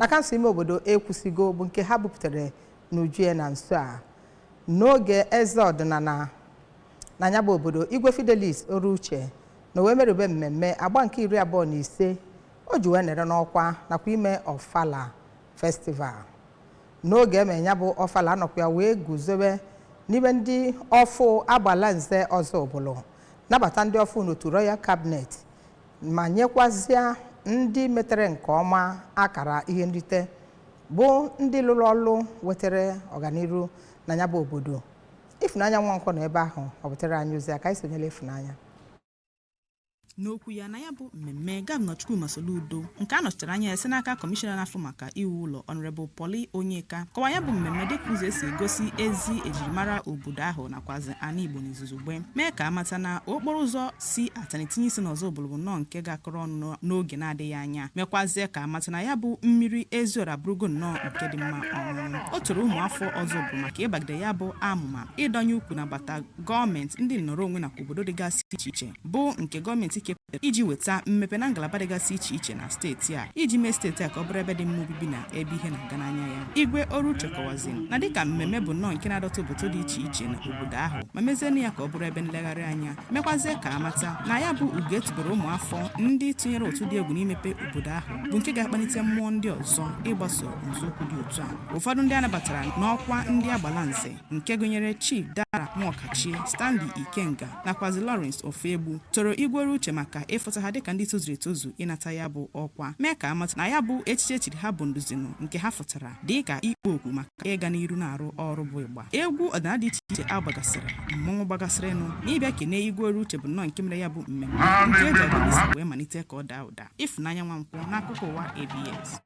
Na kansụl ime obodo Ekwusigo bụ nke ha buputere n'uju ya na nso a. N'oge eze ọdịnala na ya bụ obodo, Igwe Fidelis Oruche na wee merube mmemme agba nke 25 o ji wee nere n'ọkwa nakwa ime Ọfala Festival. N'oge eme ya bụ ọfala, anọkwa ya wee guzobe n'ime ndị ọfụ agbala nze Ọzụbụlụ, nabata ndị ọfụ n'otu Royal Cabinet, ma nyekwazịa ndị metere nke ọma akara ihe nrite, bụ ndị lụrụ ọlụ wetara ọganiru na ya bụ obodo. Ifunanya Nwankwọ nọ ebe ahụ ọ butere anyị ozi a. Ka anyị sonyere Ifunanya. N'okwu ya na ya bụ mmemme, Gọvanọ Chukwuma Soludo, nke a nọchitere anya ya site n'aka kọmishọna na-afụ maka iwu ụlọ, Honorable Polly Onyeka, kọwaa ya bụ mmemme dịka ụzọ esi egosi ezi ejirimara obodo ahụ nakwazi ana Igbo n'izuzugbe, mee ka amata na okporo ụzọ si Atani tinye isi n'Ọzụbụlụ bụ nnọọ nke ga-akọrọ ọnụ n'oge na-adịghị anya, mekwazie ka amata na ya bụ mmiri Eziora bụrụgo nnọọ nke dị mma ọṅụṅụ. O toro ụmụafọ Ọzụbụlụ maka ịbagide ya bụ amụma ịdọnye ukwu n'agbata gọọmenti, ndị nnọrọ onwe nakwa obodo dịgasị iche iche, bụ nke gọọmenti kepụtara iji weta mmepe na ngalaba dịgasị iche iche na steeti a, iji mee steeti a ka ọ bụrụ ebe dị mma obibi na ebe ihe na-aga n'anya ya. Igwe Oruche kọwaziri na dịka mmemme bụ nnọọ nke na-adọta obodo dị iche iche na obodo ahụ, ma mezienụ ya ka ọ bụrụ ebe nlegharị anya, mekwazie ka amata na ya bụ ugo etubere ụmụafọ ndị tụnyere ụtụ dị egwu n'imepe obodo ahụ bụ nke ga-akpalite mmụọ ndị ọzọ ịgbaso nzọụkwụ dị otu a. Ụfọdụ ndị a nabatara n'ọkwa ndị agbala nze, nke gụnyere Chief Dara Nwọkachie, Stanley Ikenga nakwazi Lawrence Ofegbu, toro Igwe Uche maka ịfụta ha dịka ndị tozuru etozu ịnata ya bụ ọkwa, mee ka amata na ya bụ echiche echiri ha bụ nduzinu nke ha fụtara dịka ikpo okwu maka ịga n'iru na-arụ ọrụ bụ ịgba. Egwu ọdịnala dị iche iche agbagasịrị, mmọnwụ gbagasịrịnụ na ịbịa kene Igwe Uche bụ nnọọ nke mere ya bụ mmemme nke eji ọdịnisi wee malite ka ọ daa ụda. Ịfụnanya Nwankwọ, n'akụkọ ụwa ABS.